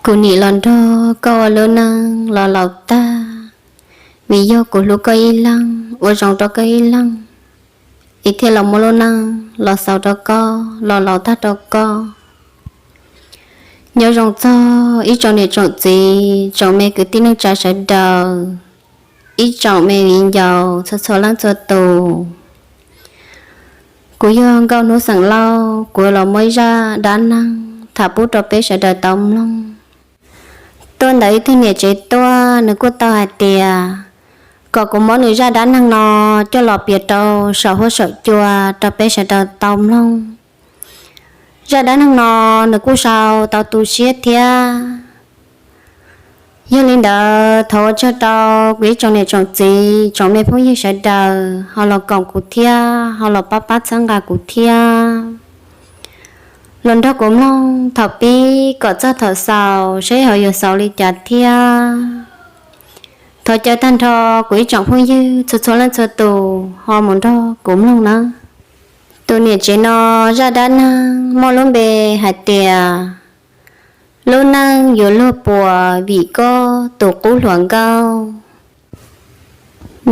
Kuv nim los nrog koj ua lub neej los laus tag, vim yog kuv hlub koj ib leeg, ua zoo rau koj ib leeg, es thiaj los muaj lub neej los xaus rau koj, los laus tag rau koj. Nyob zoo txog ib tsoom niam tsoom txiv, tsoom me kwv tij neej tsa sawv daws, ib tsoom me viv ncaus txhua txhua leej txhua tus. Kuv yog Nkauj Hnub xeem Lauj, kuv los muab ib zaj dab neeg tham pub rau peb sawv daws tau mloog. Tuaj ntawm ib tug niam tsev tuaj, nws kuj tau hais tias kom kuv muab nws zaj dab neeg no coj los piav rau saum huab saum cua rau peb sawv daws tau mloog. Zaj dab neeg no nws kuj sau tau tu siab thiab. Yog li ntawd thov ua tsaug rau kuv ib tsoom niam tsoom txiv, tsoom me phooj ywg sawv daws ho los koom kuv thiab, ho los pab pab txhawb nqa kuv thiab, los nrog kuv mloog thaum pib kom txog thaum xaus saib ho yuav xaus li cas thiab. Thov caw tag nrho kuv ib tsoom phooj ywg txhua txhua leej txhua tus ho mus nrog kuv mloog nawb. Tus niam tsev no zaj dab neeg muaj lub npe hais tias lub neej yuav luag puas vim koj tus qub hluas nkauj.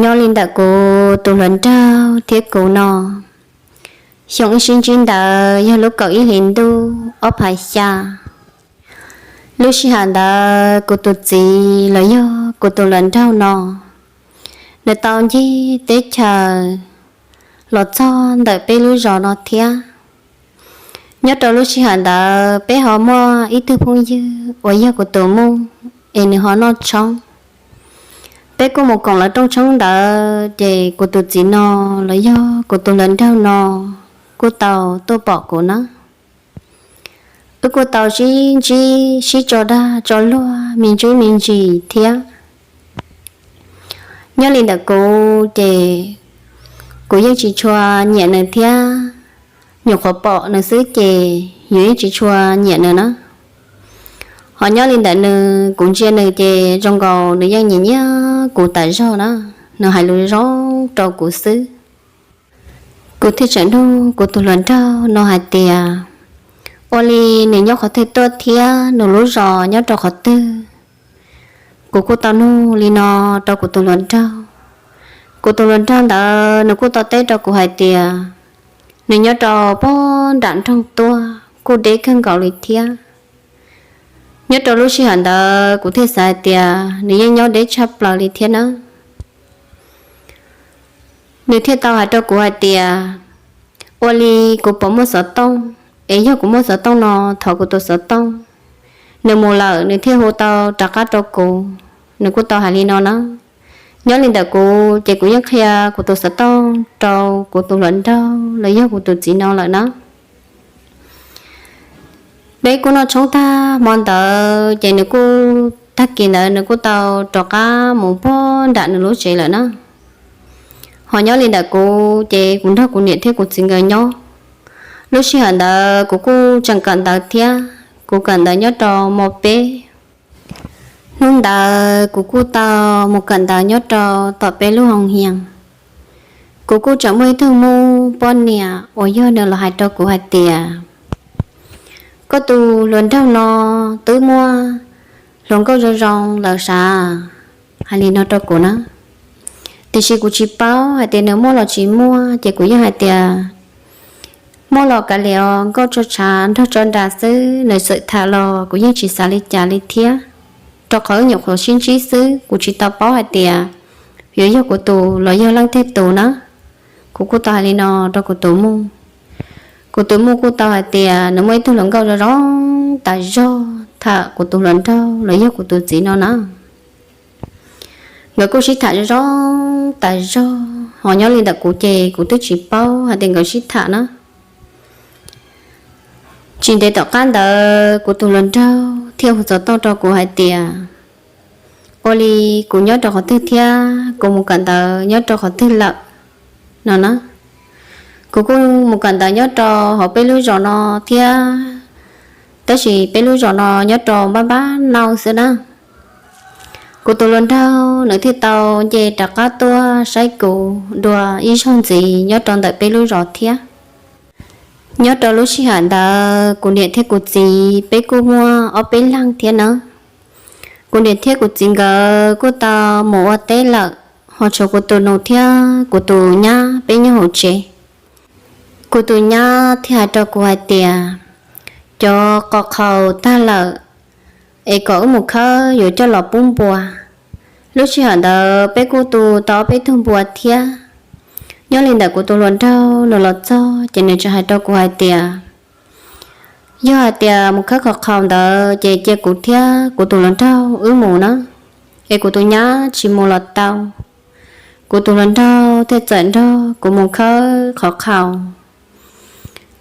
Nyob li ntawm kuv tus hluas nraug thiab kuv no, xyoo wb sib ntsib ntawd yog lub kaum ib hlis ntuj ob phav xya. Lub sij hawm ntawd kuv tus txiv los yog kuv tus hluas nraug no, nws tau ncig teb chaws los txog ntawm peb lub zos no thiab. Nyob rau lub sij hawm ntawd peb ho muaj ib tug phooj ywg uas yog kuv tus muj es nws ho noj tshoob. Peb kuj mus koom lawv rooj tshoob ntawd ces kuv tus txiv no los yog kuv tus hluas nraug no kuj tau tuaj pom kuv na. Wb kuj tau sib ntsib sib tso dag tso luag me ntsis me ntsis thiab. Nyob li ntawm kuv ces kuv yeej tsis tshua nyiam nws thiab, nyuam qhuav pom nws xwb ces yus yeej tsis tshua nyiam nws na. Ho nyob li ntawm nws, kuv ntsia nws ces zoo nkaus nws yeej nyiam nyiam kuv tas zog na, nws hais lus zoo rau kuv xwb. Kuv thiaj tseem nug kuv tus hluas nraug no hais tias ua li nws nyob qhov twg tuaj thiab nws lub zos nyob rau qhov twg. Kuv kuj tau nug li no rau kuv tus hluas nraug. Kuv tus hluas nraug ntawd nws kuj tau teb rau kuv hais tias nws nyob rau pog nram nroog tuaj kuj deb kawg nkaus li thiab. Nyob rau lub sij hawm ntawd kuv thiaj xav hais tias nws yeej nyob deb tshaj plaws li thiab na. Nws thiaj tau hais rau kuv hais tias ua li kuv puas muaj xov tooj, es yog kuv muaj xov tooj no thov kuv tus xov tooj, nws mus lawm nws thiaj hu tau rov qab rau kuv. Nws kuj tau hais li no na. Nyob li ntawm kuv ces kuv yeej qhia kuv tus xov tooj rau kuv tus hluas nraug los yog kuv tus txiv no lawm na. Peb kuj noj tshoob tag hmo ntawd ces nws kuj, tag kis ntawd nws kuj tau rov qab mus pog nram nws lub tsev lawm na. Ho nyob li ntawm kuv ces kuv nrog kuv niam thiab kuv txiv nkawd nyob. Lub sij hawm ntawd kuv kuj tseem kawm ntawv thiab, kuv kawm ntawv nyob rau mos peb. Hnub ntawd kuv kuj tau mus kawm ntawv nyob rau tom peb lub hoo hias. Kuv kuj tseem muaj ib tug muj poj niam uas yog nws los hais rau kuv hais tias koj tus hluas nraug no twb muaj hluas nkauj zoo zoo lawm sav, hais li no rau kuv na. Tiam sis kuv tsis paub hais tias nws muaj los tsis muaj ces kuv yeej hais tias muaj los kav liam os, nkauj tso tshav nrog tso nras xwb, nws txawm tham los kuv yeej tsis xav li cas li thiab. Rau qhov wb nyuam qhuav sib ntsib xwb kuv tsis tau paub hais tias yuav yog kuv tus los yog leej twg tus na. Kuv kuj tau hais li no rau kuv tus muj. Kuv tus muj kuj tau hais tias nws muaj ib tug hluas nkauj zoo zoo tas zog tham kuv tus hluas nraug los yog kuv tus txiv no na. Nkawd kuj sib tham zoo zoo tas zog, ho nyob li ntawm kuv ces kuv twb tsis paub hais tias nkawd sib tham na. Tsis ntev tom qab ntawd kuv tus hluas nraug thiaj hu xov tooj rau kuv hais tias ua li kuv nyob rau qhov twg thiab kuv mus kawm ntawv nyob rau qhov twg lawm no na. Kuv kuj mus kawm ntawv nyob rau hauv peb lub zos no thiab, tab sis peb lub zos no nyob rau npab npab nauj xwb na. Kuv tus hluas nraug nws thiaj tau nce rov qab tuaj saib kuv dua ib zaug ntxiv nyob rau ntawm peb lub zos thiab. Nyob rau lub sij hawm ntawd kuv niam thiab kuv txiv peb kuj muaj ob peb leeg thiab nawb. Kuv niam thiab kuv txiv nkawd kuj tau mus ua teb lawm, ho tshuav kuv tus nus thiab kuv tus nyab peb nyob hauv tsev. Kuv tus nyab thiaj hais rau kuv hais tias, cov qos qhaus tag lawm es kom wb mus khawb yuav coj los pub npua. Lub sij hawm ntawd peb kuj tu tau peb tug npua thiab. Nyob li ntawm kuv tus hluas nraug nws los txog ces nws tseem hais rau kuv hais tias, yog hais tias mus khawb qos qhaus ntawd ces cia kuv thiab kuv tus hluas nraug wb mus na, es kuv tus nyab tsis mus los tau. Kuv tus hluas nraug thiaj txawm nrog kuv mus khawb qhov qhaus.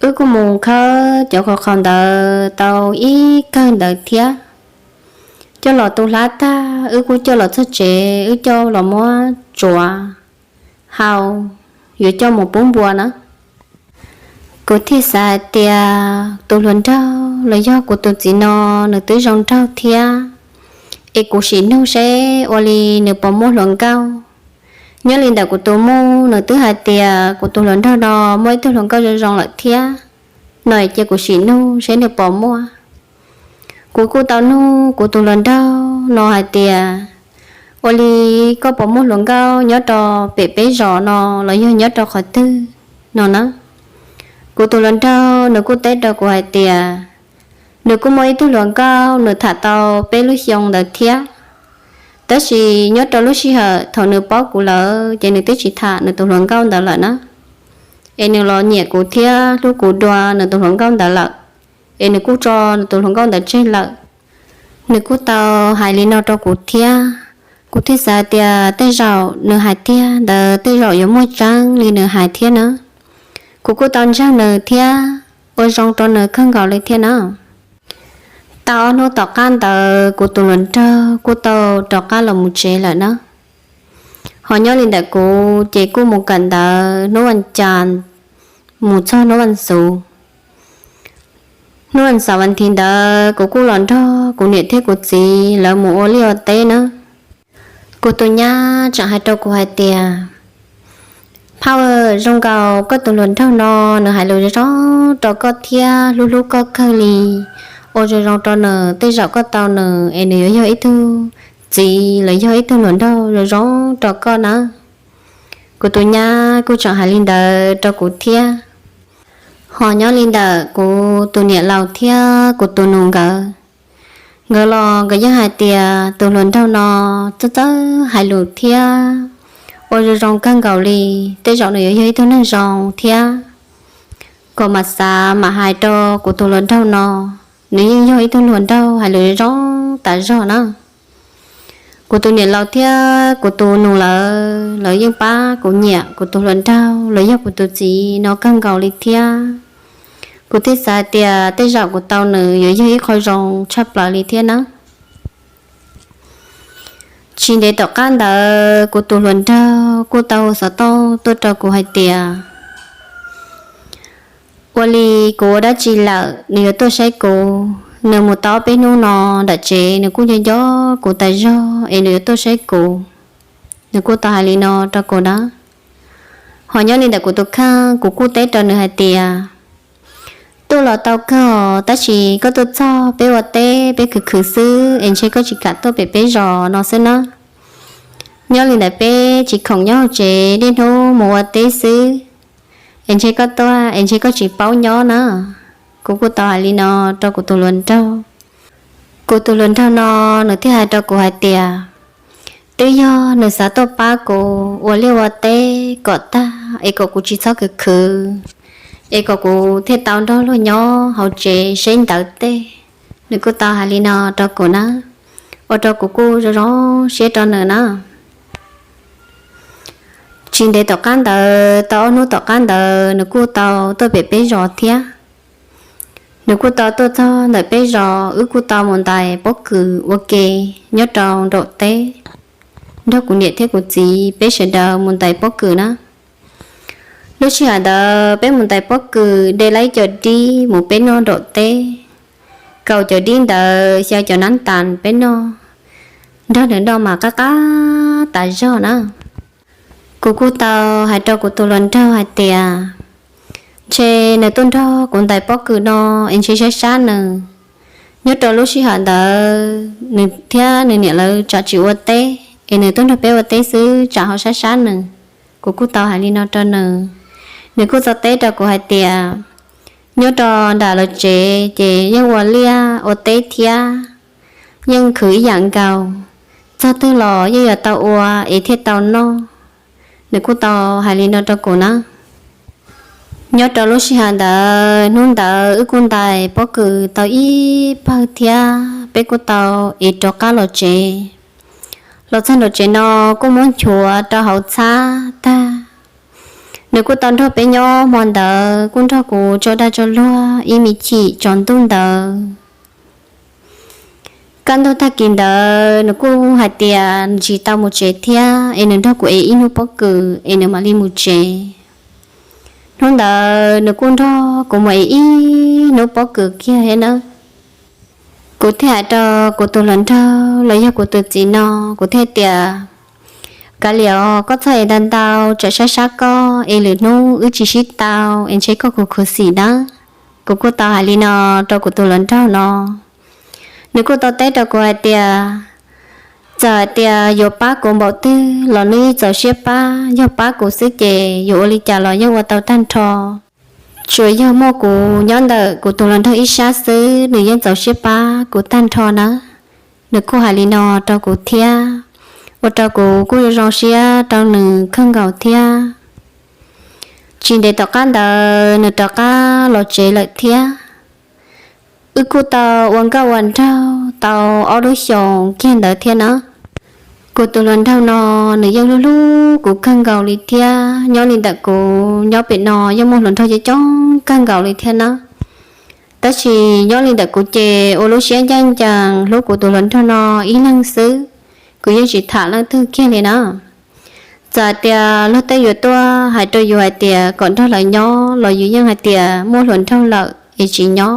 Wb kuj mus khawb cov qhov qhaus ntawd tau ib kawg ntawd thiab. Coj los tu hlab tag wb kuj coj los txog tsev, wb coj los muab tsuav hau, yuav coj mus pub npua na. Kuv thiaj xav hais tias tus hluas nraug los yog kuv tus txiv no nws twb zoo nraug thiab, es kuv sim nug seb ua li nws puas muaj hluas nkauj. Nyob li ntawm kuv tus muj nws twb hais tias kuv tus hluas nraug no muaj ib tug hluas nkauj zoo zoo lawm thiab no, cia kuv sim nug seb nws puas muaj. Kuv kuj tau nug kuv tus hluas nraug no hais tias, ua li koj puas muaj hluas nkauj nyob rau pem peb zos no los yog nyob rau qhov twg no na? Kuv tus hluas nraug nws kuj teb rau kuv hais tias, nws kuj muaj ib tug hluas nkauj nws tham tau peb lub xyoo ntawd thiab, tab sis nyob rau lub sij hawm thaum nws paub kuv lawm ces nws twb tsis tham nws tus hluas nkauj ntawd lawm na. Es nws los nyiam kuv thiab hlub kuv dua nws tus hluas nkauj ntawd lawm, es nws kuj tso nws tus hluas nkauj ntawd tseg lawm. Nws kuj tau hais li no rau kuv thiab. Kuv thiaj xav tias tej zaum nws hais tiag ntawd tej zaum yuav muaj tseeb li nws hais thiab na. Kuv kuj tau ntseeg nws thiab, ua zoo rau nws kawg nkaus li thiab na. Tau ob hnub tom qab ntawd kuv tus hluas nraug kuj tau rov qab los mus tsev lawm na. Ho nyob li ntawm kuv ces kuj mus kawm ntawv hnub vas cas mus txog hnub vas xuv. Hnub vas xaum vas thiv ntawd kuv kuj los nrog kuv niam thiab kuv txiv lawv mus ua liaj ua teb na. Kuv tus nyab tseem hais rau kuv hais tias, phauj, zoo nkaus koj tus hluas nraug no nws hais lus zoo zoo rau koj thiab hlub hlub koj kawg li. Ua zoo zoo rau nws, tej zaum koj tau nws es nws yuav yog ib tug txiv los yog ib tug hluas nraug zoo zoo rau koj na. Kuv tus nyab kuj tseem hais li ntawd rau kuv thiab. Ho nyob li ntawm kuv tus niam laus thiab kuv tus nus nkawd, nkawd los nkawd yeej hais tias tus hluas nraug no txawj txawj hais lus thiab, ua zoo zoo kawg nkaus li, tej zaum nws yuav yog ib tug neeg zoo thiab. Kom mam xav mam hais rau kuv tus hluas nraug no, nws yeej yog ib tug hluas nraug hais lus zoo tas zog na. Kuv tus niam laus thiab kuv tus nus lawv, lawv yeej pab kuv nyiam kuv tus hluas nraug los yog kuv tus txiv no kawg nkaus li thiab. Kuv thiaj xav tias tej zaum kuv tau nws yuav yog ib qho zoo tshaj plaws li thiab na. Tsis ntev tom qab ntawd kuv tus hluas nraug kuj tau hu xov tooj tuaj rau kuv hais tias, ua li kuv ua dab tsi lawm nws yuav tuaj saib kuv. Nws mus tau peb hnub no nram tsev nws kuj nco nco kuv tas zog es nws yuav tuaj saib kuv. Nws kuj tau hais li no rau kuv na. Ho nyob li ntawm kuv tus kheej kuv kuj teb rau nws hais tias, tuaj los tau kawg, tab sis koj tuaj txog peb ua teb peb khwv khwv xwb es ntshe koj tsis kam tuaj pem peb zos no xwb na. Nyob li ntawm peb tsis khoom nyob hauv tsev, niaj hnub mus ua teb xwb, es ntshe koj tuaj es ntshe koj tsis paub nyob na. Kuv kuj tau hais li no rau kuv tus hluas nraug. Kuv tus hluas nraug no nws thiaj hais rau kuv hais tias, twb yog nws xav tuaj pab kuv ua liaj ua teb kom tag es kom kuv tsis txhob khwv khwv, es kom kuv thiaj tau nrog luag nyob hauv tsev seb ntawv tej. Nws kuj tau hais li no rau kuv na, ua rau kuv kuj zoo zoo siab rau nws na. Tsis ntev tom qab ntawd, tau ob hnub tom qab ntawd nws kuj tau tuaj pem peb zos thiab. Nws kuj tau tuaj txog ntawm peb zos, wb kuj tau mus ntais pob kws ua ke nyob rau nraum teb, nrog kuv niam thiab kuv txiv peb sawv daws mus ntais pob kws na. Lub sij hawm ntawd peb mus ntais pob kws de lawm cov dib mus peb noj nraum teb, kaum cov dib ntawd xyaw cov nab tas peb noj, nrog nws noj mas qab qab tas zog na. Kuv kuj tau hais rau kuv tus hluas nraug hais tias, Ntshe nws tuaj nrog kuv ntais pob kws no es ntshe sab sab nws. Nyob rau lub sij hawm ntawd nws thiab nws niam lawv tsam tsis ua teb es nws tuaj nrog peb ua teb xwb tsam ho sab sab nws. Kuv kuj tau hais li no rau nws. Nws kuj txo teb rau kuv hais tias nyob rau nram lawv tsev ces yeej ua liaj ua teb thiab, yeej khwv ib yam nkaus, txog twg los yeej yuav tau ua es thiaj tau noj. Nws kuj tau hais li no rau kuv na. Nyob rau lub sij hawm ntawd, hnub ntawd wb kuj ntais pob kws tau ib pawg thiab peb kuj tau es rov qab los tsev. Los txog nram tsev no kuj muab nchuav rau hauv txhab tag. Nws kuj tau nrog peb nyob hmo ntawd, kuj nrog kuv tso dag tso luag ib me chim tsaus ntuj ntawd. Kaj ntug tag kis ntawd nws kuj hais tias nws tsis tau mus tsev thiab es nws nrog kuv ev ib hnub pob kws es nws mam li mus tsev. Hnub ntawd nws kuj nrog kuv mus ev ib hnub pob kws kiag thiab nawb. Kuv thiaj hais rau kuv tus hluas nraug los yog kuv tus txiv no, kuv thiaj tias, kav liam os, koj txhob ev ntau ntau tsam sab sab koj es lwm hnub wb tsis sib tau es ntshe koj khuv khuv xim nawb. Kuv kuj tau hais li no rau kuv tus hluas nraug no. Nws kuj tau teb rau kuv hais tias txawm hais tias yuav pab kuv npaum twg los nws yeej txaus siab pab, yog pab kuv xwb ces yuav ua li cas los yeej ua tau tag nrho. Tsuas yog muaj kuv nyob ntawm kuv tus hluas nraug ib sab xwb nws yeej txaus siab pab kuv tag nrho nawb. Nws kuj hais li no rau kuv thiab, ua rau kuv kuj zoo zoo siab rau nws kawg nkaus thiab. Tsis ntev tom qab ntawd nws rov qab los tsev lawm thiab. Wb kuj tau ua nkauj ua nraug tau ob lub xyoos kiag ntawd thiab na. Kuv tus hluas nraug no nws yeej hlub hlub kuv kawg nkaus li thiab. Nyob li ntawm kuv nyob pem no yeej muaj hluas nraug coob coob kawg nkaus li thiab na. Tab sis nyob li ntawm kuv ces ua lub siab ncaj ncees hlub kuv tus hluas nraug no ib leeg xwb, kuv yeej tsis tham leej twg kiag li na. Txawm tias luag tej yuav tuaj hais rau yus hais tias kom nrog lawv nyob los yus yeej hais tias muaj hluas nraug lawm es tsis nyob.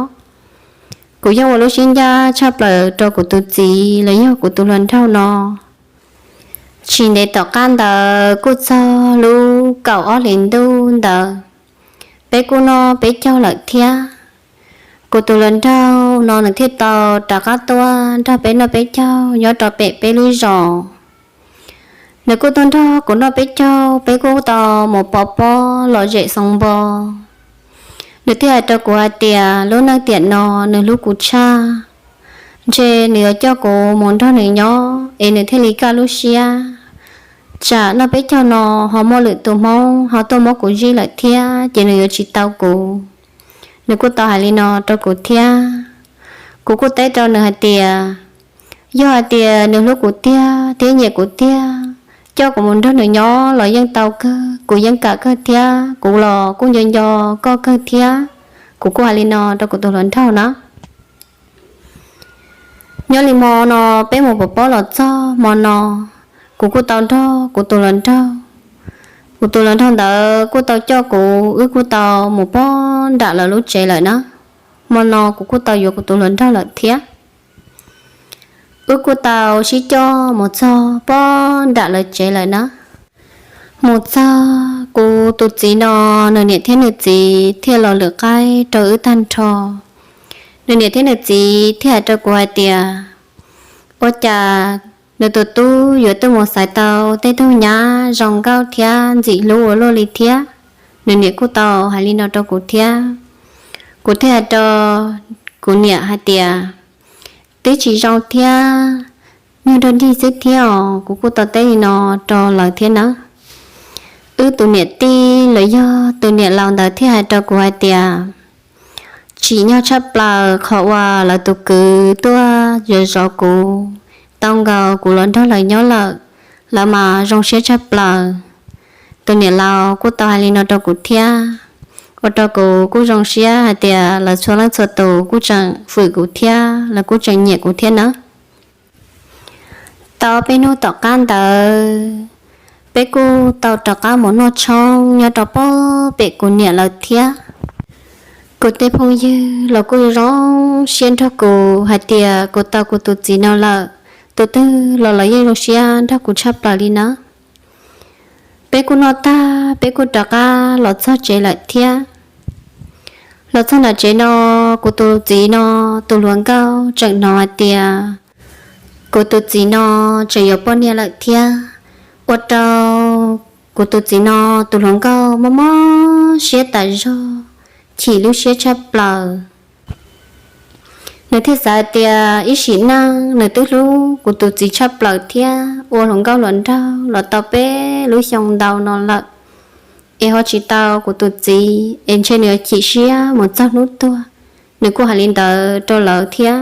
Kuv yeej ua lub siab ncaj tshaj plaws rau kuv tus txiv los yog kuv tus hluas nraug no. Tsis ntev tom qab ntawd kuj txog lub kaum ob hlis ntuj ntawd, peb kuj noj peb caug lawm thiab. Kuv tus hluas nraug no nws thiaj tau rov qab tuaj nrog peb noj peb caug nyob rau pem peb lub zos. Nws kuj tuaj nrog kuv noj peb caug, peb kuj tau mus pov pob lom zem xoo npo. Nws thiaj hais rau kuv hais tias lub neej tiam no nws hlub kuv tshaj, ntshe nws yuav coj kuv mus nrog nws nyob es nws thiaj li kaj lub siab. Tsam noj peb caug no ho muaj lwm tus Hmoob ho tuaj muab kuv zij lawm thiab ces nws yuav tsis tau kuv. Nws kuj tau hais li no rau kuv thiab. Kuv kuj teb rau nws hais tias yog hais tias nws hlub kuv tiag thiab nyiam kuv tiag, coj kuv mus nrog nws nyob los yeej tau kawg, kuv yeej kam kawg thiab, kuv los kuj nco nco koj kawg thiab. Kuv kuj hais li no rau kuv tus hluas nraug na. Nyob li hmo no peb mus pov pob los txog hmo no, kuv kuj tau nrog kuv tus hluas nraug, kuv tus hluas nraug ntawd kuj tau coj kuv, wb kuj tau mus pog nram lawv lub tsev lawm na. Hmo no kuv kuj tau yuav kuv tus hluas nraug lawm thiab. Wb kuj tau sib coj mus txog pog nram lawv tsev lawm na. Mus txog kuv tus txiv no, nws niam thiab nws txiv thiaj los lwm qaib rau wb tag nrho. Nws niam thiab nws txiv thiaj hais rau kuv hais tias ua cas nws tus tub yuav tuaj mus xaiv tau tej tug nyab zoo nkauj thiab ntxim hlub ua luaj li thiab. Nws niam kuj tau hais li no rau kuv thiab. Kuv thiaj hais rau kuv niam hais tias twb tsis zoo thiab, nyuag nrog nrig xwb thiab os. Kuv kuj tau teb li no rau lawv thiab nawb. Wb tus niam tij los yog tus niam laus ntawd thiaj hais rau kuv hais tias tsim nyog tshaj plaws qhov uas lawv tus kwv tuaj zov zov kuv, tau nkaus kuv los nrog lawv nyob lawm, lawv mas zoo siab tshaj plaws. Tus niam laus kuj tau hais li no rau kuv thiab, ua rau kuv kuj zoo siab hais tias lawv txhua leej txhua tus kuj tseem fwm kuv thiab lawv kuj tseem nyiam kuv thiab nawb. Tau peb hnub tom qab ntawd, peb kuj tau rov qab mus noj tshoob nyob rau pog pem kuv niam lawv thiab. Kuv tej phooj ywg los kuj zoo siab nrog kuv hais tias kuv tau kuv tus txiv no lawm, tus twg los lawv yeej zoo siab nrog kuv tshaj plaws li na. Peb kuj noj tag, peb kuj rov qab los txog tsev lawm thiab. Los txog nram tsev no, kuv tus txiv no tus hluas nkauj tseem hnov hais tias kuv tus txiv no tseem yuav poj niam lawm thiab, ua rau kuv tus txiv no tus hluas nkauj mob mob siab tas zog, chim lub siab tshaj plaws. Nws thiaj xav hais tias ib sim neej nws twb hlub kuv tus txiv tshaj plaws thiab ua hluas nkauj hluas nraug los tau peb lub xyoo ntau no lawm, es ho tsis tau kuv tus txiv es ntshe nws yuav chim siab mus txog hnub tuag. Nws kuj hais li ntawd rau lawv thiab.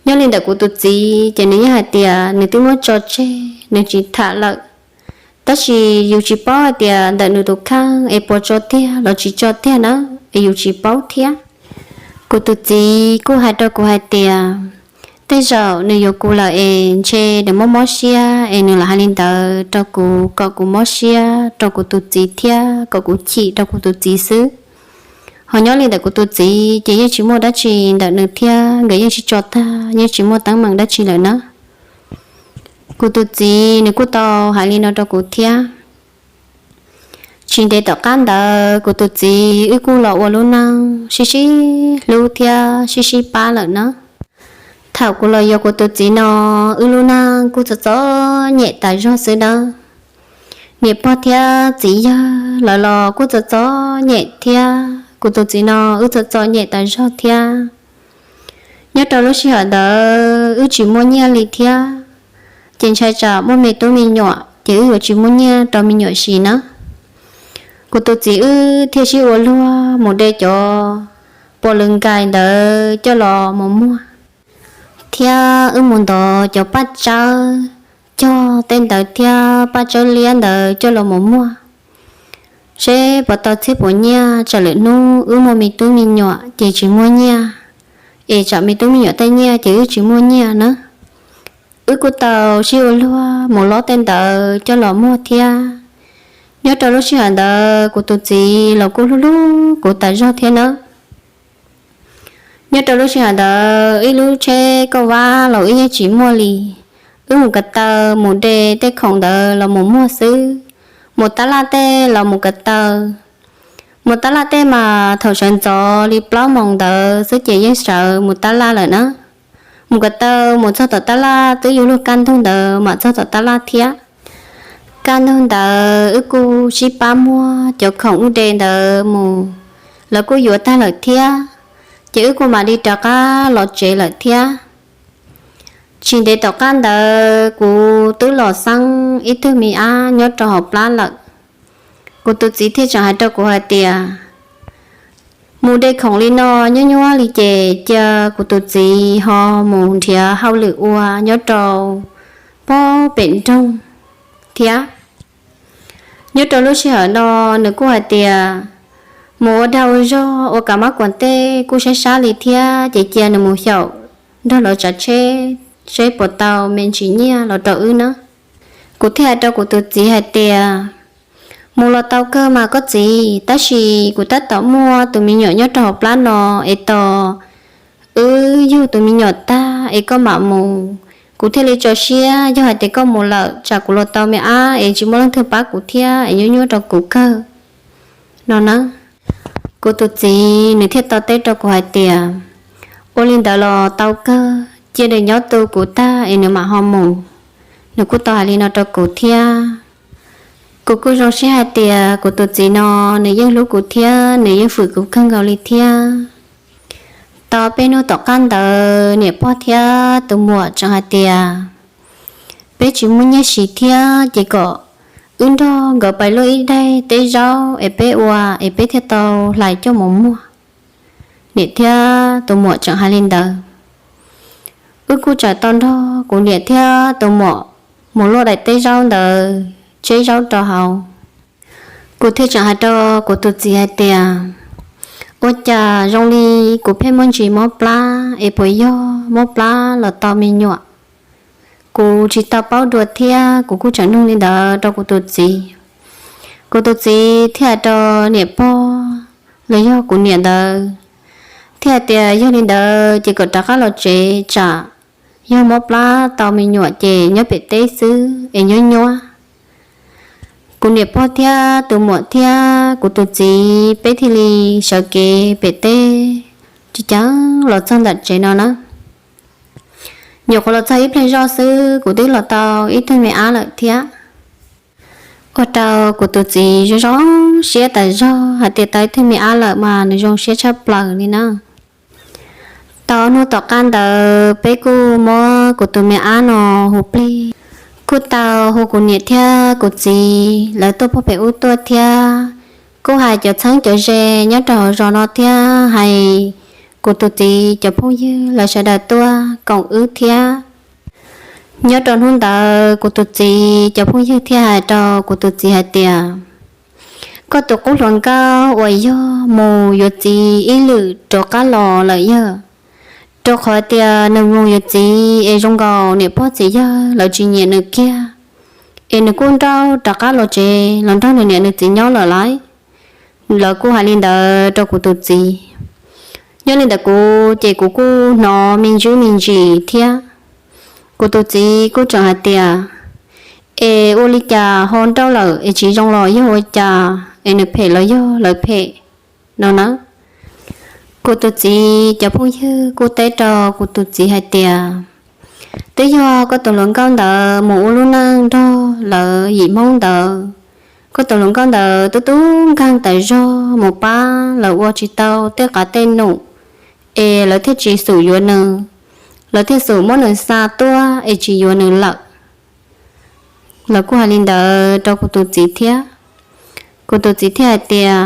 Nyob li ntawm kuv tus txiv ces nws yeej hais tias nws twb muab tso tseg, nws tsis tham lawm. Tab sis yus tsis paub hais tias ntawm nws tus kheej es puas tso tiag los tsis tso tiag na, es yus tsis paub thiab. Kuv tus txiv kuj hais rau kuv hais tias tej zaum nws yuav kuv lawm es ntshe nws mob mob siab es nws lam hais li ntawd rau kuv kom kuv mob siab rau kuv tus txiv thiab kom kuv chim rau kuv tus txiv xwb. Ho nyob li ntawm kuv tus txiv ces yeej tsis muaj dab tsi ntawm nws thiab, nkawd yeej sib tso tag, yeej tsis muaj teeb meem dab tsi lawm na. Kuv tus txiv nws kuj tau hais li no rau kuv thiab. Tsis ntev tom qab ntawd kuv tus txiv wb kuj los ua lub neej sib sib hlub thiab sib sib pab lawm na. Thaum kuv los yuav kuv tus txiv no, wb lub neej kuj txom txom nyem tas zog xwb nawb. Niam pog thiab txiv yawg lawv los kuj txom txom nyem thiab, kuv tus txiv no wb txom txom nyem tas zog thiab. Nyob rau lub sij hawm ntawd wb tsis muaj nyiaj li thiab, ces ntshai tsam muaj me tub me nyuam ces wb yuav tsis muaj nyiaj rau me nyuam siv na. Kuv tus txiv wb thiaj sib ua luag mus de cov puas lws nkais ntawd coj los mus muag, thiab wb mus ntov cov paj tsawb cog tej ntawd thiab paj tsawb liab ntawd coj los mus muag, seb puas tau txhiab puas nyiaj, tsam lwm hnub wb muaj me tub me nyuam ces tsis muaj nyiaj, es tsam me tub me nyuam tej nyiaj ces wb tsis muaj nyiaj na. Wb kuj tau sib ua luag mus lob tej ntawd coj los muag thiab. Nyob rau lub sij hawm ntawd kuv tus txiv los kuj hlub hlub kuv tas zog thiab nawb. Nyob rau lub sij hawm ntawd ib lub tsheb kauj vab los wb yeej tsis muaj li. Wb mus ko taw mus de tej khoom ntawd los mus muag xwb, mus tab laj tej los mus ko taw. Mus tab laj tej mas thaum sawv ntxov li plaub moos ntawd xwb ces yeej sawv mus tab laj lawm na. Mus ko taw mus txog tom tab laj twb yuav luag kaj ntug ntawd mam txog tom tab laj thiab. Kaj ntug ntawd wb kuj sib pab muag cov khoom wb de ntawd mus, lawv kuj yuav tag lawm thiab, ces wb kuj mam li rov qab los tsev lawm thiab. Tsis ntev tom qab ntawd kuv twb los xeeb ib tug me ab nyob rau hauv plab lawm. Kuv tus txiv thiaj tseem hais rau kuv hais tias, mus de khoom li no nyuab nyuab li ces cia kuv tus txiv ho mus nrhiav hauj lwm ua nyob rau pem nroog thiab. Nyob rau lub sij hawm no nws kuj hais tias, mus ua dag ua zog ua kav mab kuam tej kuj sab sab li thiab, ces cia nws mus xyaum nrog lawv tsav tsheb seb puas tau me ntsis nyiaj los rau wb na. Kuv thiaj hais rau kuv tus txiv hais tias, mus los tau kawg mas koj txiv, tab sis kuv tab tom muaj tus me nyuam nyob rau hauv plab no es tos wb yug tus me nyuam tag es koj mam mus. Kuv thiaj li tso siab, yog hais tias koj mus lawm tsam kuv los tau me ab es tsis muaj leej twg pab kuv thiab es nyuab nyuab rau kuv kawg no na. Kuv tus txiv nws thiaj tau teb rau kuv hais tias, ua li ntawd los tau kawg, cia nws nyob tu kuv tag es nws mam ho mus. Nws kuj tau hais li no rau kuv thiab. Kuv kuj zoo siab hais tias kuv tus txiv no nws yeej hlub kuv thiab nws yeej fwm kuv kawg nkaus li thiab. Tau peb hnub tom qab ntawd niam pog thiab tus muam tseem hais tias, peb tsis muaj nyiaj siv thiab ces kom wb nrog nkawd pais luaj ib daim teb zaub es peb ua es peb thiaj tau hlais coj mus muag. Niam thiab tus muam tseem hais li ntawd. Wb kuj tseem tau nrog kuv niam thiab tus muam mus luaj daim teb zaub ntawd tseb zaub rau hauv. Kuv thiaj tseem hais rau kuv tus txiv hais tias, ua cas zoo li kuv pheej muaj ntsis mob plab es puas yog mob plab los tau me nyuam? Kuv tsis tau paub dua thiab kuv kuj tseem nug li ntawd rau kuv tus txiv. Kuv tus txiv thiaj hais rau niam pog los yog kuv niam ntawd, thiaj hais tias yog li ntawd ces kom rov qab los tsev tsam yog mob plab tau me nyuam ces nyob pem teb xwb es nyuab nyuab. Kuv niam pog thiab tus muam thiab kuv tus txiv peb thiaj li sawv kev pem teb, tsis ceev los txog ntawm tsev no na. Nyuam qhuav los txog ib pliag zoj xwb kuv twb los tau ib tug me ab lawm thiab. Ua rau kuv tus txiv zoo zoo siab tas zog hais tias tau ib tug me ab lawm mas nws zoo siab tshaj plaws li na. Tau hnub tom qab ntawd peb kuj muab kuv tus me ab no hu plig, kuj tau hu kuv niam thiab kuv txiv lawv tuaj puag pem ub tuaj thiab. Kuj hais cov txheeb cov ze nyob rau hauv zos no thiab hais kuv tus txiv cov phooj ywg lawv sawv daws tuaj koom wb thiab. Nyob rau hnub ntawd kuv tus txiv cov phooj ywg thiaj hais rau kuv tus txiv hais tias, koj tus qub hluas nkauj uas yog mus yuav txiv ib lwm rov qab los lawm yog, rau qhov tias nws mus yuav txiv es zoo nkaus niam pog txiv yawg lawv tsis nyiam nws kiag, es nws kuj nrauj rov qab los tsev los nrog nws niam nws txiv nyob lawm lauj. Lawv kuj hais li ntawd rau kuv tus txiv. Nyob li ntawd kuv ces kuv kuj hnov me ntsis me ntsis thiab. Kuv tus txiv kuj tseem hais tias, es ua li cas ho nrauj lawm es tsis zoo los yog ua cas, es nws phem los yog lawv phem no na. Kuv tus txiv cov phooj ywg kuj teb rau kuv tus txiv hais tias, twb yog koj tus hluas nkauj ntawd mus ua lub neej nrog lawv yim Hmoob ntawd, koj tus hluas nkauj ntawd tub tub nkeeg tas zog mus pab lawv ua tsis tau tej qav tej num, es lawv thiaj tsis xum yuav nws, lawv thiaj xum muab nws xa tuaj es tsis yuav nws lawm. Lawv kuj hais li ntawd rau kuv tus txiv thiab. Kuv tus txiv thiaj hais tias,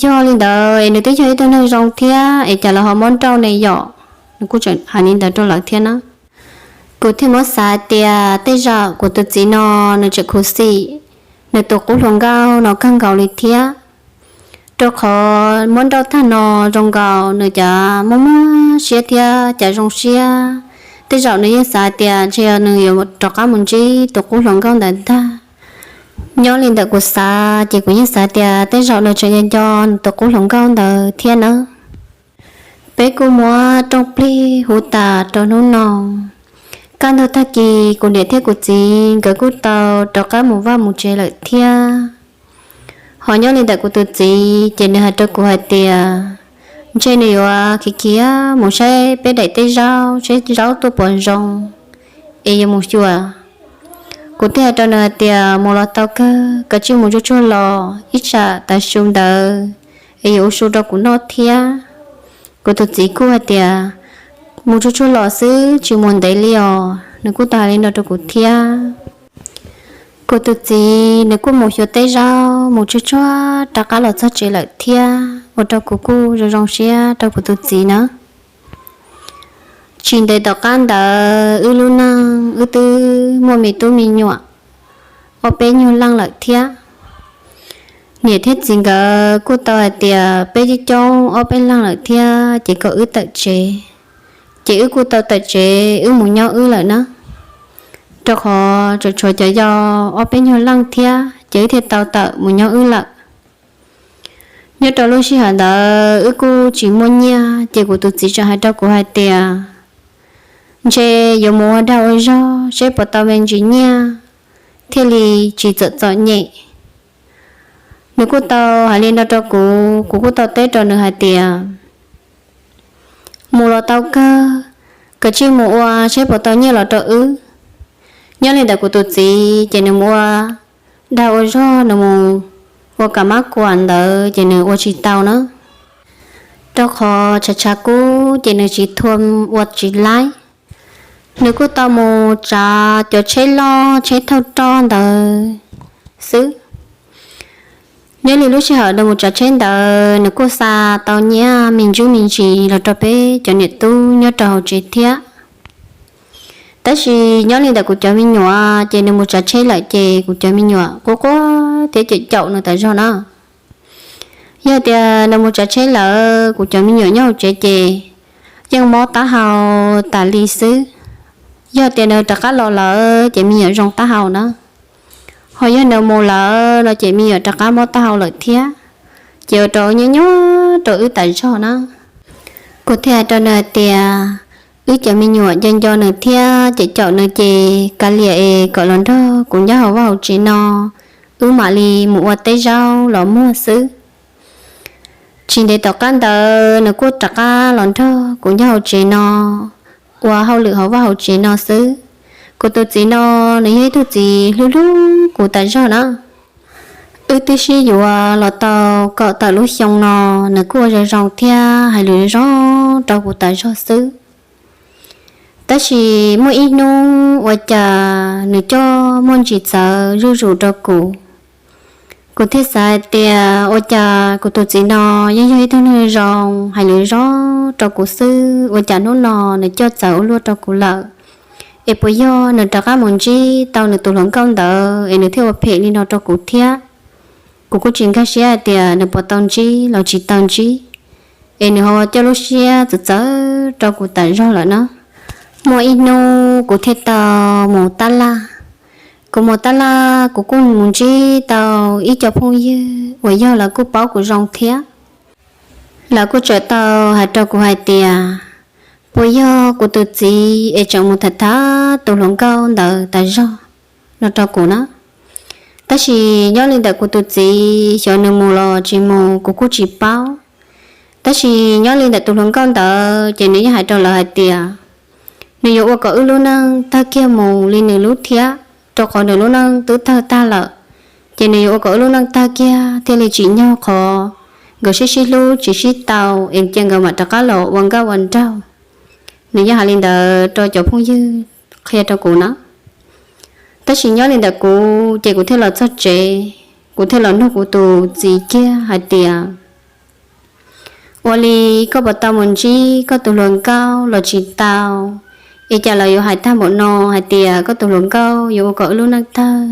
yog li ntawd es nws twb yog ib tug neeg zoo thiab es cas lawv ho muab nrauj ne yom? Nws kuj tseem hais li ntawd rau lawv thiab na. Kuv thiaj muab xav tias tej zaum kuv tus txiv no nws tseem khuv xim nws tus qub hluas nkauj no kawg nkaus li thiab, rau qhov muab nrauj tag no zoo nkaus nws cov muaj muaj siab thiab cov zoo siab, tej zaum nws yeej xav tias ntshe yog nws yuav rov qab mus ntsib tus qub hluas nkauj ntawd ntag. Nyob li ntawm kuv xav ces kuv yeej xav tias tej zaum nws tseem yog nco nws tus qub hluas nkauj ntawd thiab nawb. Peb kuj muab rooj plig hu tas rau hnub no. Kaj ntug tag kis kuv niam thiab kuv txiv nkawd kuj tau rov qab mus vaj mus tsev lawm thiab. Ho nyob li ntawm kuv tus txiv ces nws hais rau kuv hais tias, ntshe nws yuav khiav khiav mus saib peb daim teb zaub seb zaub tuaj puas zoo, es yuav mus xyuas. Kuv thiaj hais rau nws hais tias, mus los tau kawg, koj tsij mus tsuag tsuag los, ib tsam tav su ntawd es yuav ua su rau kuv noj thiab. Kuv tus txiv kuj hais tias, mus tsuag tsuag los xwb, tsis mus ntev li os. Nws kuj tau hais li no rau kuv thiab. Kuv tus txiv nws kuj mus xyuas teb zaub mus tsuag tsuag rov qab los txog tsev lawm thiab, ua rau kuv kuj zoo zoo siab rau kuv tus txiv na. Tsis ntev tom qab ntawd wb lub neej wb twb muaj me tub me nyuam ob peb nyuag leej lawm thiab. Niam thiab txiv nkawd kuj tau hais tias peb coob coob ob peb leeg lawm thiab ces kom wb tawm tsev. Ces wb kuj tau tawm tsev wb mus nyob wb lawm na, rau qhov tseem tshuav cov yau ob peb nyuag leej thiab ces wb thiaj tau tawm mus nyob wb lawm. Nyob rau lub sij hawm ntawd wb kuj tsis muaj nyiaj ces kuv tus txiv tseem hais rau kuv hais tias, ntshe yuav mus ua dag ua zog seb puas tau me ntsis nyiaj thiaj li tsis txawm txom nyem. Nws kuj tau hais li no rau kuv, kuv kuj tau teb rau nws hais tias, mus los tau kawg, koj tsij mus ua seb puas tau nyiaj los rau wb. Nyob li ntawd kuv tus txiv ces nws mus ua dag ua zog, nws mus ua kam mab kuam ntawd ces nws ua tsis tau na, rau qhov tshav tshav kub ces nws tsis thua, ua tsis laib. Nws kuj tau mus tsav cov tsheb loj tsheb thauj roj ntawd xwb. Nyob li lub sij hawm nws mus tsav tsheb ntawd nws kuj xa tau nyiaj me ntsuj me ntsis los rau peb cov niam tub nyob rau hauv tsev thiab. Tab sis nyob li ntawm kuv cov me nyuam ces nws mus tsav tsheb lawm ces kuv cov me nyuam quaj quaj thiab caum caum nws tas zog na. Yog tias nws mus tsav tsheb lawm kuv cov me nyuam nyob hauv tsev ces yeej mob taub hau tas li xwb. Yog tias nws rov qab los lawm ces me nyuam zoo taub hau na. Ho yog nws mus lawm no ces me nyuam rov qab mob taub hau lawm thiab, ces ua rau nyob nyob rau wb tas zog na. Kuv thiaj hais rau nws hais tias, wb cov me nyuam nco nco nws thiab ces caum nws ces kav liam es kom los nrog kuv nyob hauv vaj hauv tsev no, wb mam li mus ua teb zaub los muag xwb. Tsis ntev tom qab ntawd nws kuj rov qab los nrog kuv nyob hauv tsev no, ua hauj lwm hauv vaj hauv tsev no xwb. Kuv tus txiv no, nws yog ib tug txiv hlub hlub kuv tas zog na. Wb twb sib yuav los tau kaum tawm lub xyoo no, nws kuj ua zoo zoo thiab hais lus zoo rau kuv tas zog xwb. Tab sis muaj ib hnub ua cas nws coj muaj ntsis txawv zuj zus rau kuv. Kuv thiaj xav hais tias ua cas kuv tus txiv no yeej yog ib tug neeg zoo, hais lus zoo rau kuv xwb, ua cas hnub no nws coj txawv ua luaj rau kuv lawm? Es puas yog nws rov qab mus ntsib tau nws tus hluas nkauj ntawd es nws thiaj ua phem li no rau kuv thiab? Kuv kuj tsis nkag siab hais tias nws puas tau ntsib los tsis tau ntsib, es nws ho coj lub siab txawv txawv rau kuv tas zog lawm na. Muaj ib hnub kuv thiaj tau mus tab laj. Kuv mus tab laj kuv kuj mus ntsib tau ib co phooj ywg uas yog lawv kuj paub kuv zoo thiab. Lawv kuj txawm tau hais rau kuv hais tias, puas yog kuv tus txiv es tseem mus tham tham tus hluas nkauj ntawd tas zog no rau kuv na. Tab sis nyob li ntawm kuv tus txiv xyov nws mus los tsis mus kuv kuj tsis paub. Tab sis nyob li ntawm tus hluas nkauj ntawd ces nws yeej hais rau lawv hais tias, nws yuav ua kom wb lub neej tawg kiag mus li nws lub thiab, rau qhov nws lub neej twb tawg tag lawm. Ces nws yuav ua kom wb lub neej tawg kiag thiaj li tsim nyog qhov nkawd sib sib hlub tsis sib tau es cia nkawd mam rov qab los ua nkauj ua nraug. Nws yeej hais li ntawd rau cov phooj ywg qhia rau kuv na. Tab sis nyob li ntawm kuv ces kuv thiaj los txog tsev, kuv thiaj los nug kuv tus txiv kiag hais tias, ua li koj puas tau mus ntsib koj tus hluas nkauj los tsis tau? Es cas lawv yuav hais tag npaum no hais tias koj tus hluas nkauj yuav ua kom wb lub neej tawg?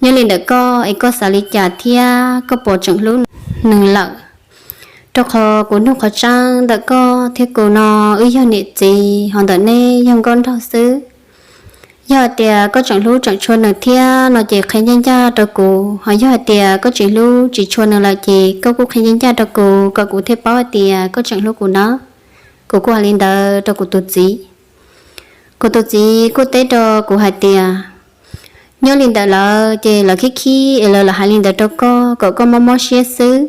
Nyob li ntawm koj es koj xav li cas thiab koj puas tseem hlub nws lawm? Rau qhov kuv nug qhov tseeb ntawm koj thiab kuv no, wb yog niam txiv ho ntawm neb yog nkauj nraug xwb. Yog hais tias koj tseem hlub tseem tshua nws thiab no ces qhia ncaj ncaj rau kuv, ho yog hais tias koj tsis hlub tsis tshua nws lawm ces koj kuj qhia ncaj ncaj rau kuv kom kuv thiaj paub hais tias koj tseem hlub kuv na. Kuv kuj hais li ntawd rau kuv tus txiv. Kuv tus txiv kuj teb rau kuv hais tias, nyob li ntawm lawv ces lawv khib khib es lawv lam hais li ntawd rau koj kom koj mob mob siab xwb.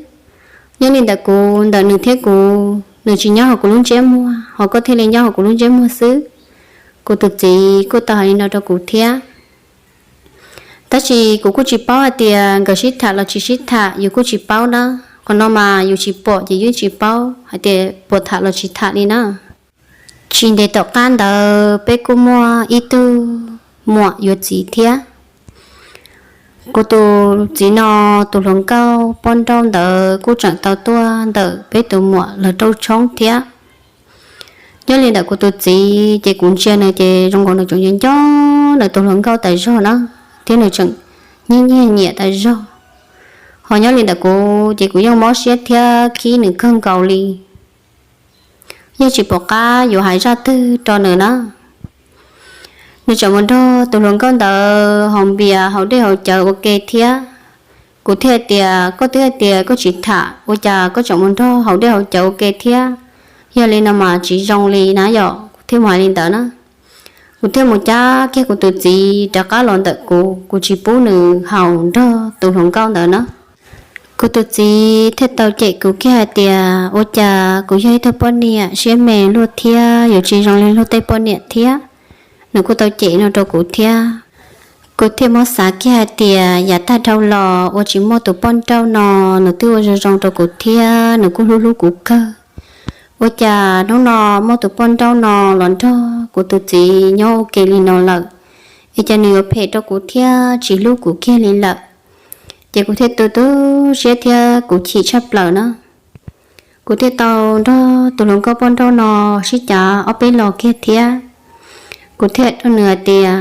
Nyob li ntawm kuv, ntawm nws thiab kuv, nws tsis nyob hauv kuv lub ntsiab muag, ho koj thiaj li nyob hauv kuv lub ntsiab muag xwb. Kuv tus txiv kuj tau hais li no rau kuv thiab. Tab sis kuv kuj tsis paub hais tias nkawd sib tham los tsis sib tham, yus kuj tsis paub na. Qhov no mas yus tsis pom ces yus tsis paub hais tias puas tham los tsis tham li na. Tsis ntev tom qab ntawd peb kuj muaj ib tug muam yuav txiv thiab. Kuv tus txiv no tus hluas nkauj poj nrauj ntawd kuj tseem tau tuaj ntawm peb tus muam lawv rau tshoob thiab. Nyob li ntawm kuv tus txiv ces kuv ntsia nws ces zoo nkaus nws tseem nco nco nws tus hluas nkauj tas zog na, thiab nws tseem nyiag nyiag nyiam tas zog. Ho nyob li ntawm kuv ces kuv yeej mob siab thiab khib nws kawg nkaus li. Yeej tsis pom qab yuav hais zaj twg rau nws na. Nws tseem mus nrog tus hluas nkauj ntawd haus npias haus dej haus cawv ua ke thiab. Kuv thiaj tias, koj twb hais tias koj tsis tham, ua cas koj tseem mus nrog haus dej haus cawv ua ke thiab? Yog li no mas tsis zoo li na yom, kuv thiaj mus hais li ntawd na. Kuv thiaj mus cab kiag kuv tus txiv rov qab los ntawm kuv, kuv tsis pub nws haus nrog tus hluas nkauj ntawd na. Kuv tus txiv thiaj tau cem kuv kiag hais tias, ua cas kuv yog ib tug poj niam siab me luaj thiab yuav tsis zoo li luag tej poj niam thiab. Nws kuj tau cem no rau kuv thiab. Kuv thiaj muab xav kiag hais tias yav tag dhau los ua tsis muaj tus poj nrauj no, nws twb ua zoo zoo rau kuv thiab nws kuj hlub hlub kuv kawg. Ua cas hnub no muaj tus poj nrauj no los nrog kuv tus txiv nyob ua ke li no lawm, es cas nws yuav phem rau kuv thiab tsis hlub kuv kiag li lawm. Ces kuv thiaj tu tu siab thiab kuv chim tshaj plaws na. Kuv thiaj tau nrog tus hluas nkauj poj nrauj no sib cav ob peb los kiag thiab. Kuv thiaj rau nws hais tias,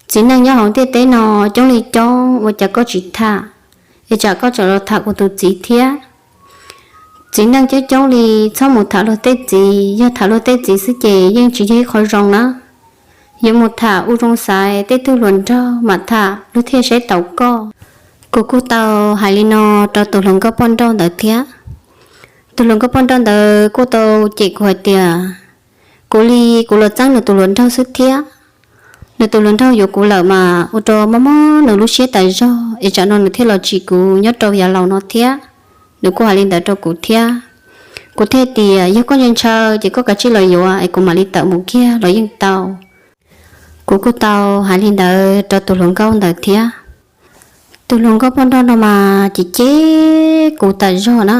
txiv neej nyob hauv ntiaj teb no coob li coob, ua cas koj tsis tham, es tsam koj tseem los tham kuv tus txiv thiab. Txiv neej coob coob li, txhob mus tham luag tej txiv, yog tham luag tej txiv xwb ces yeej tsis yog ib qho zoo na. Yuav mus tham ua zoo xaiv tej tug hluas nraug mam tham luag thiaj saib taus koj. Kuv kuj tau hais li no rau tus hluas nkauj poj nrauj ntawd thiab. Tus hluas nkauj poj nrauj ntawd kuj tau cem kuv hais tias, kuv li kuv los txeeb nws tus hluas nraug xwb thiab. Nws tus hluas nraug yuav kuv lawm mas ua rau mob mob nws lub siab tas zog, es tsam no nws thiaj los tsim kuv nyob rau yav laus no thiab. Nws kuj hais li ntawd rau kuv thiab. Kuv thiaj tias yog koj ntshaw ntshaw ces koj kav tsij los yuav es kuv mam li tawm mus kiag los yeej tau. Kuv kuj tau hais li ntawd rau tus hluas nkauj ntawd thiab. Tus hluas nkauj poj nrauj no mas cem cem kuv tas zog na.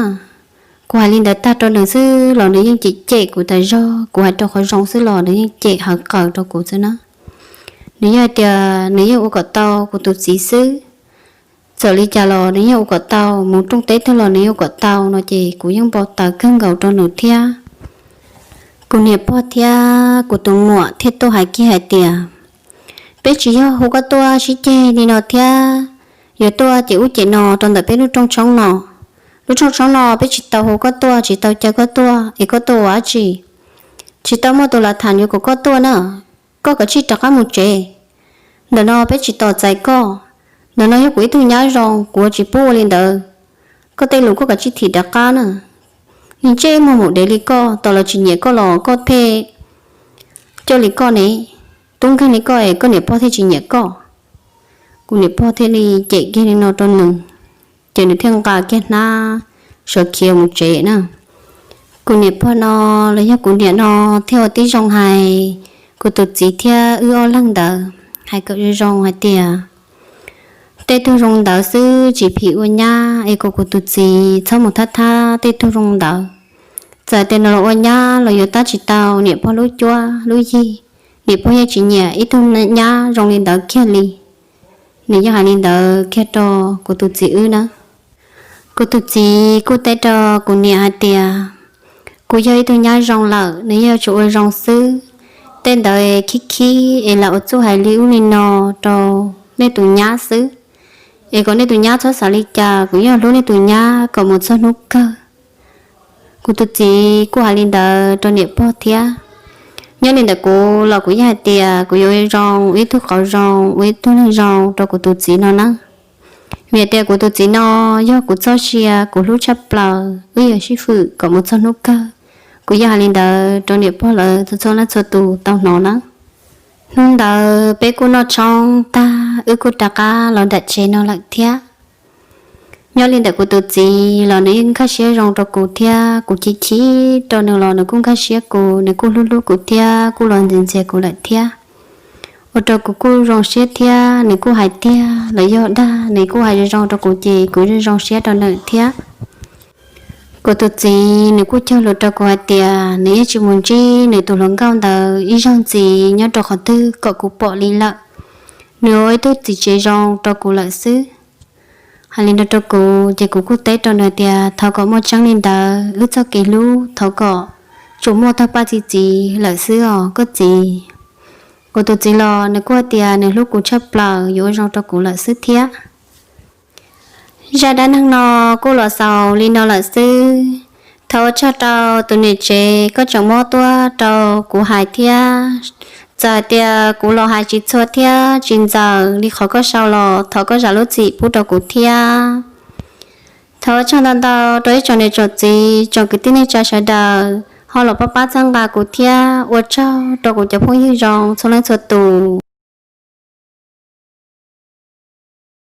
Kuv hais li ntawd tag rau nws xwb los nws yeej cem cem kuv tas zog, kuv hais rau qhov zoo xwb los nws yeej cem hawv qawm rau kuv xwb na. Nws yeej hais tias nws yeej ua kom tau kuv tus txiv xwb. Txawm li cas los nws yeej ua kom tau, mus rooj teb twg los nws yeej ua kom tau no ces kuv yeej npau taws kawg nkaus rau nws thiab. Kuv niam pog thiab kuv tus muam thiaj tuaj hais kiag hais tias, peb tsis yog hu koj tuaj sib ceg li no thiab, yuav tuaj ces ub ces no rau ntawm peb lub rooj tshoob no. Lub rooj tshoob no peb tsis tau hu koj tuaj, tsis tau caw koj tuaj es koj tuaj ua dab tsi? Tsis tau muaj tus lav tham yuav kom koj tuaj na. Koj kav tsij rov qab mus tsev. Ntawm no peb tsis tos txais koj. Ntawm no yog kuv ib tug nyab zoo, kuv tsis pub ua li ntawd. Koj tej lus koj kav tsij thim rov qab na. Niag ntsej muag maum dev li koj, tos los tsis nyiam koj los koj pheej coj li koj ne. Tub nkeeg li koj es koj niam pog thiaj tsis nyiam koj. Kuv niam pog thiaj li cem kiag li no rau nws, ces nws thiaj nqa kiag hnab sawv khiav mus tsev na. Kuv niam pog no los yog kuv niam no thiaj ua tib zoo hais kuv tus txiv thiab wb ob leeg ntawd hais kom zoo zoo hais tias, tej tug zoo ntawd xwb tsis phim ua nyab es kom kuv tus txiv txhob mus thab thab tej tug zoo ntawd. Txawm tias nws los ua nyab los yuav tab tsis tau niam pog lub cuab lub yig, niam pog yeej tsis nyiam ib tug nyab zoo li ntawd kiag li. Nws yeej hais li ntawd kiag rau kuv tus txiv wb na. Kuv tus txiv kuj teb rau kuv niam hais tias, kuv yog ib tug nyab zoo lawm, nws yeej yuav tsum ua zoo xwb. Tej ntawd khib khib es lam ua txuj hais li ub li no rau nej tus nyab xwb, es kom nej tus nyab txhob xav li cas, kuv yeej hlub nej tus nyab kom mus txog hnub kawg. Kuv tus txiv kuj hais li ntawd rau niam pog thiab. Nyob li ntawm kuv los kuv yeej hais tias kuv yuav ua zoo, ua ib tug qauv zoo, ua ib tug neeg zoo rau kuv tus txiv no na. Vim tias kuv tus txiv no yog kuv txoj sia, kuv hlub tshaj plaws, wb yog sib fwm kom mus txog hnub kawg. Kuv yeej hais li ntawd rau niam pog lawv txhua txhua leej txhua tus tau hnov na. Hnub ntawd peb kuj noj tshoob tag wb kuj rov qab los nram tsev no lawm thiab. Nyob li ntawm kuv tus txiv los nws yeej nkag siab zoo rau kuv thiab, kuv chim chim rau nws los nws kuj nkag siab kuv, nws kuj hlub hlub kuv thiab kuj los ntxias ntxias kuv lawm thiab. Ua rau kuv kuj zoo siab thiab, nws kuj hais tiag los yog dag nws kuj hais zoo zoo rau kuv ces kuv yeej zoo siab rau nws thiab. Kuv tus txiv nws kuj cog lus rau kuv hais tias nws yeej tsis mus ntsib nws tus hluas nkauj ntawd ib zaug ntxiv nyob rau qhov twg kom kuv pom li lawm. Nws ua ib tug txiv tsev zoo rau kuv lawm xwb. Hais li no rau kuv ces kuv kuj teb rau nws tias thov kom muaj tseeb li ntawd, wb txoj kev hlub thov kom tsuas muaj tog paj txi txiv lawm xwb os koj txiv. Kuv tus txiv los nws kuj tias nws hlub kuv tshaj plaws, yuav ua zoo rau kuv lawm xwb thiab. Zaj dab neeg no kuj los xaus li no lawm xwb. Thov ua tsaug rau tus niam tsev koj tseem muab tuaj rau kuv hais thiab. Txawm tias kuv los hais tsis txhua thiab tsis ntxaws li qhov koj sau los thov koj zam lub txim pub rau kuv thiab. Thov ua tsaug ntau ntau rau ib tsoom niam tsoom txiv tsoom kwv tij neej tsa sawv daws ho los pab pab txhawb nqa kuv thiab ua tsaug rau kuv cov phooj ywg zoo txhua leej txhua tus.